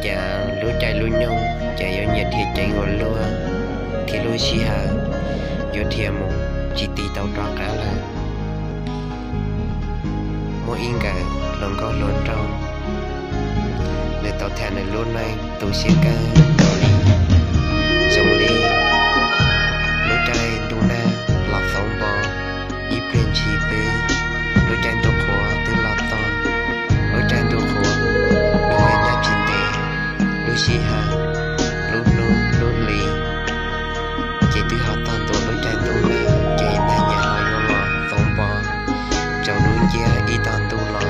Cas lub caij lub nyoog ces yuav nyiam dhia ceev ua luaj, thiab lub sij hawm yuav dhia mus tsis tiv tau rov qab lawm. Muaj ib nkawm hluas nkauj hluas nraug, nws tau tham nws lub neej tu siab kawg nkaus li, zoo li lub caij ntuj nag los xob npo, ib pliag ntshis xwb lub caij ntuj qhuav twb los txog. Lub caij ntuj qhuav nws nyob tsis ntev, lub sij hawm, lub hnub lub hli ces twb ho txog ntua lub caij ntuj nag, ces nag nyias ho yuav los xob npo rau hnub nciab ib tag ntuj los.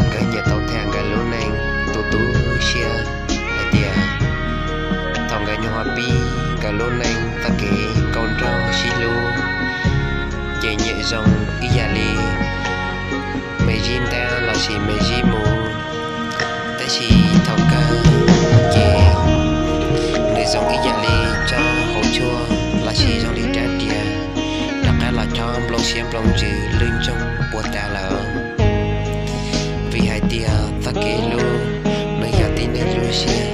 Nkawd nyias tau tham nkawd lub neej tu tu siab hais tias thaum nkawd nyuam qhuav pib nkawd lub neej txoj kev nkauj nraug sib hlub ces nyiam zoo ib yam li me zib ntab lossis me zib mus, tab sis thaum kawg ces nws zoo ib yam li tsob hauv tshuaj lossis zoo li rab riam rov qab los chob nplooj siab nplooj ntsws lwj ntsoog puas tas lawm. Vim hais tias txoj kev hlub nws yog tib neeg lub siab